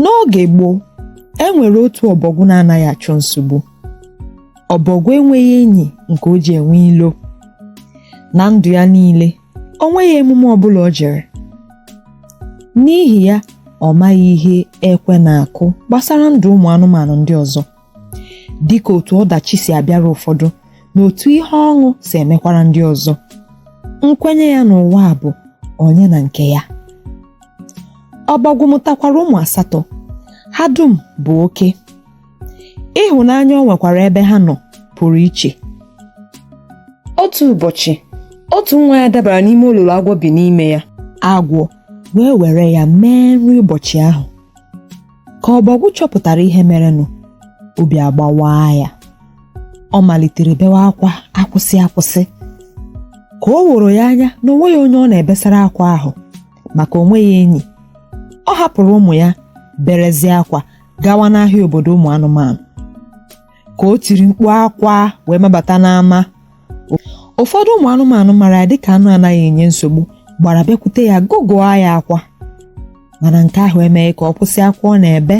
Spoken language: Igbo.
N'oge gboo, e nwere otu ọbọgwụ na-anaghị achọ nsogbu. Ọbọgwụ enweghị enyi nke o ji enwe ilo. Na ndụ ya niile, o nweghị emume ọbụla o jere. N'ihi ya, ọ maghị ihe ekwe na-akụ gbasara ndụ ụmụ anụmanụ ndị ọzọ. Dịka otu ọdachi si abịara ụfọdụ na otu ihe ọṅụ si emekwara ndị ọzọ. Nkwenye ya n'ụwa bụ onye na nke ya. Ọbọgwụ mụtakwara ụmụ asatọ, ha dum bụ oke. Ịhụnanya o nwekwara ebe ha nọ pụrụ iche. Otu ụbọchị, otu nwa ya dabara n'ime olulu agwọ bi n'ime ya. Agwọ wee were ya mee nri ụbọchị ahụ. Ka ọbọgwụ chọpụtara ihe merenụ, obi agbawaa ya. Ọ malitere bewe akwa akwụsị akwụsị. Ka o woro ya anya na o nweghị onye ọ na-ebesara akwa ahụ maka o nweghị enyi. Ọ hapụrụ ụmụ ya berezie akwa gawa n'ahịa obodo ụmụ anụmanụ. Ka o tiri mkpu akwa wee mabata n'ama. Ụfọdụ ụmụ anụmanụ mara ya dịka anụ anaghị enye nsogbu gbara bịakwute ya gụgụọ ya akwa. Mana nke ahụ emeghị ka ọ kwụsị akwa ọ na-ebe.